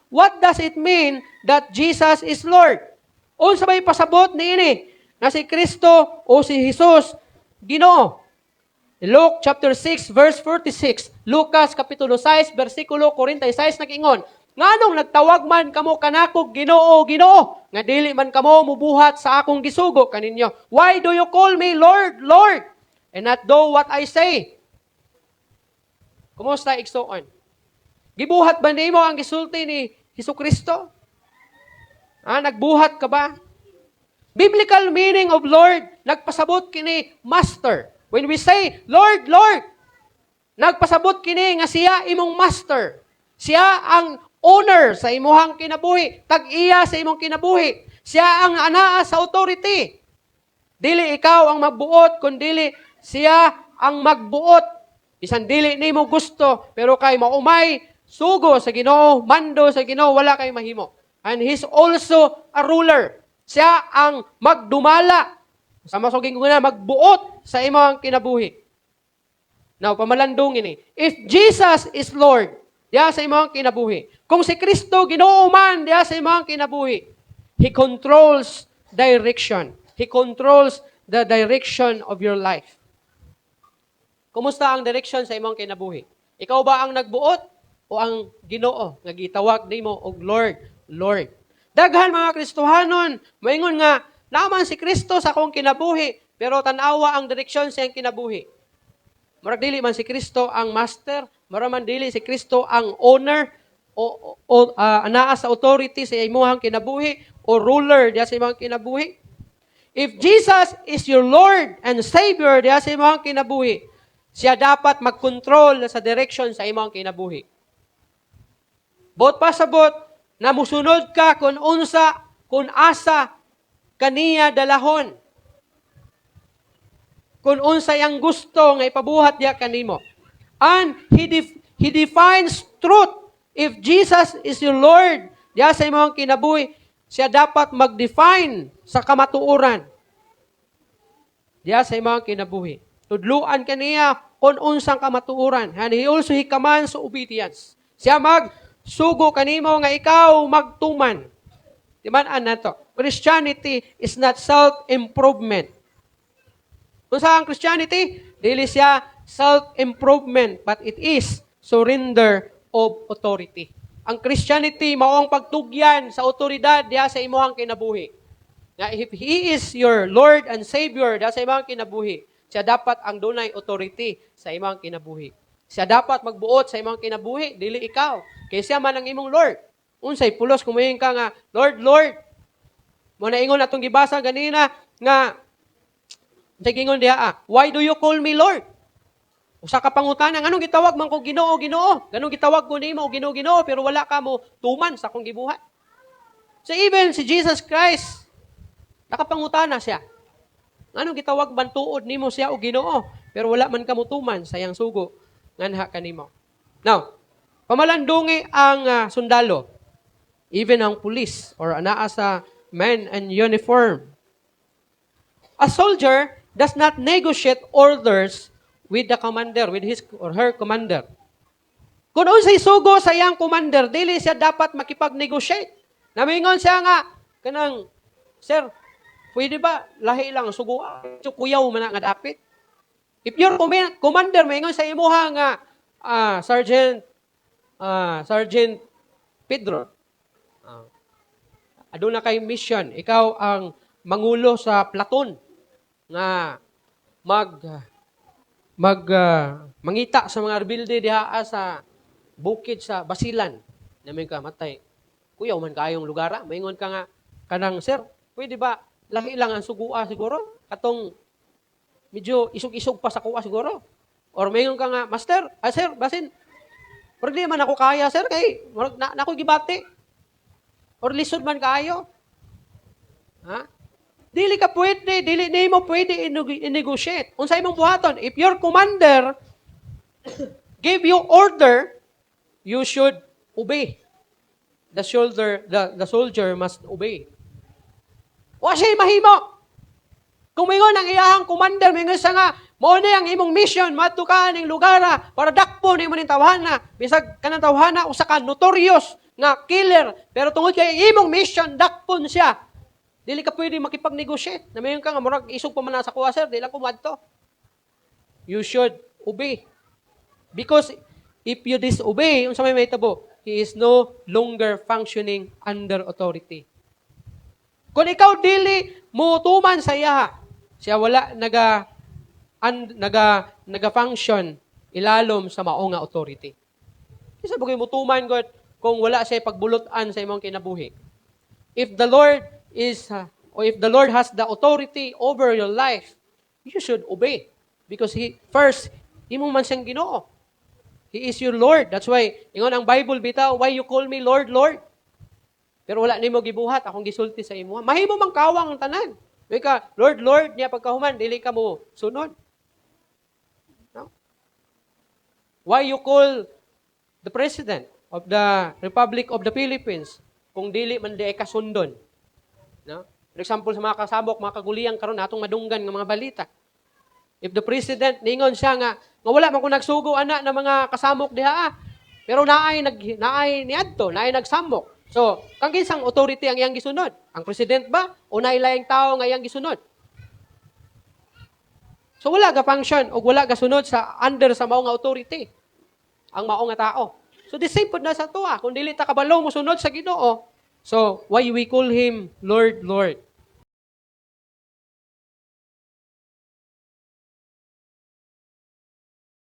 What does it mean that Jesus is Lord? Unsa may pasabot niini nga si Kristo o si Jesus Ginoo? Luke chapter 6 verse 46, Lucas kapitulo 6 bersikulo 46 nag-ingon, "Nganong nagtawag man kamo kanako Ginoo, Ginoo, nga dili man kamo mubuhat sa akong gisugo kaninyo? Why do you call me Lord, Lord, and not do what I say?" Kumusta, igsuon? Gibuhat ba nimo ang gisulti ni Hesus Kristo? Ah, nagbuhat ka ba? Biblical meaning of Lord, nagpasabot kini master. When we say, "Lord, Lord," nagpasabot kini nga siya imong master. Siya ang owner sa imuhang kinabuhi, tag-iya sa imong kinabuhi. Siya ang anaa sa authority. Dili ikaw ang magbuot, kundi siya ang magbuot. Bisan dili nimo gusto, pero kay maumay sugo sa Ginoo, mando sa Ginoo, wala kay mahimo. And he's also a ruler. Siya ang magdumala. Sa masuging ko na, magbuot sa imong kinabuhi. Now, pamalandong ini. If Jesus is Lord, diya sa imong kinabuhi. Kung si Kristo Ginoo man diya sa imong kinabuhi, He controls direction. He controls the direction of your life. Kumusta ang direction sa imong kinabuhi? Ikaw ba ang nagbuot o ang Ginoo nga gitawag nimo og Lord, Lord? Daghan mga Kristohanon, moingon nga naman si Kristo sa akong kinabuhi, pero tan-awa ang direksyon sa iyang kinabuhi. Murag dili man si Kristo ang master, murag man dili si Kristo ang owner o anaa sa authority sa imong kinabuhi o ruler diya sa imong kinabuhi. If Jesus is your Lord and Savior diya sa imong kinabuhi, siya dapat magkontrol sa direction sa imong kinabuhi. Buot pasabot na musunod ka kung unsa, kung asa kaniya dalahon. Kung unsa yang gusto nga ipabuhat diya kanimo. And he defines truth. If Jesus is your Lord, diya sa imong kinabuhi, siya dapat mag-define sa kamatuoran. Diya sa imong kinabuhi. Tudluan kaniya kung unsang kamatuoran. And he also he commands obedience. Siya mag sugo kanimo nga ikaw magtuman. Timan-an nato. Christianity is not self-improvement. Kung sa ang Christianity, dili siya self-improvement, but it is surrender of authority. Ang Christianity mao ang pagtugyan sa otoridad diha sa imong kinabuhi. Nga if He is your Lord and Savior diha sa imong kinabuhi, siya dapat ang dunay authority sa imong kinabuhi. Siya dapat magbuot sa imong kinabuhi, dili ikaw. Kay siya man ang imong Lord. Unsay pulos kung moingon ka nga, "Lord, Lord"? Mao na ingon atong gibasa ganina nga unsay giingon diha ah, "Why do you call me Lord?" Usa ka pangutana, "Nganong gitawag man ko Ginoo, Ginoo? Nganong gitawag ko nimo Ginoo, Ginoo, pero wala ka mo tuman sa akong gibuhat?" So even si Jesus Christ, nakapangutana siya. Nganong gitawag man tuod nimo siya og Ginoo, pero wala man ka motuman sa iyang sugo nganha kanimo? Now, pamalandungi ang sundalo, even ang police or anaa sa men in uniform. A soldier does not negotiate orders with the commander, with his or her commander. Kung unsay sugo sa iyang commander, dili siya dapat makipag-negotiate. Namingon siya nga, kanang, "Sir, pwede ba lahi lang sugo, kuyaw man na nga dapit?" If your commander maingon sa imuha nga, "Sergeant Pedro, aduna kay mission, ikaw ang mangulo sa platoon nga mag mag mangita sa mga rebelde diha sa bukid sa Basilan." Namin ka matay. Kuyaw man kayong lugar. Ah. Maingon ka nga kanang, "Sir, pwede ba lahi lang ang sugua siguro? Katong medyo isog-isog pa sa kuha siguro." Or maingon ka nga, "Master, sir, basin, pero di man ako kaya, sir, kay murag na ako gibati. Or lisod man kaayo." Ha? Dili ka pwede, dili nimo pwede i-negotiate. Unsa imong buhaton? If your commander give you order, you should obey. The soldier must obey. Wa siya mahimo. Kung mingon ang iyahang commander, mingon siya nga, "Mao ni ang imong mission, madto ka ning lugar ah, para dakpo nimo ning tawhana." Bisag kanang tawhana usa ka notorious nga killer, pero tungod kay imong mission, dakpon siya. Dili ka pwede makipag-negotiate. Na mayon ka nga murag isog pa man na sa kuha, sir, di lang ko moadto. You should obey. Because if you disobey, unsa may mahitabo? He is no longer functioning under authority. Kung ikaw dili mo tuman sa iya, siya wala naga function ilalom sa mao nga authority. Kinsa ba mo tuman God kung wala siya pagbulutan sa imong kinabuhi? If the Lord is or if the Lord has the authority over your life, you should obey because he first, imo man siyang Ginoo. He is your Lord. That's why ingon ang Bible bitaw, "Why you call me Lord, Lord?" Pero wala nimo gibuhat akong gisulti sa imo. Mahimo mang kawang ang tanan. May ka, "Lord, Lord," niya pagkahuman dili ka mo sunod. No? Why you call the President of the Republic of the Philippines kung dili man di ka sundon? No? For example, sa mga kasabok, mga kaguliyang karon atong madunggan nga mga balita. If the president ningon siya nga wala man ko nagsugo ana ng mga kasamok diha ah. Pero naay niadto, naay nagsamok. So, kang kinsang authority ang iyang gisunod? Ang president ba o naay laing tao nga iyang gisunod? So wala ga function o wala ga sunod sa under sa mao nga authority ang mao nga tao. So the same pud na sa atoa, kung dili ta kabalo mo sunod sa Ginoo. So why we call him Lord, Lord?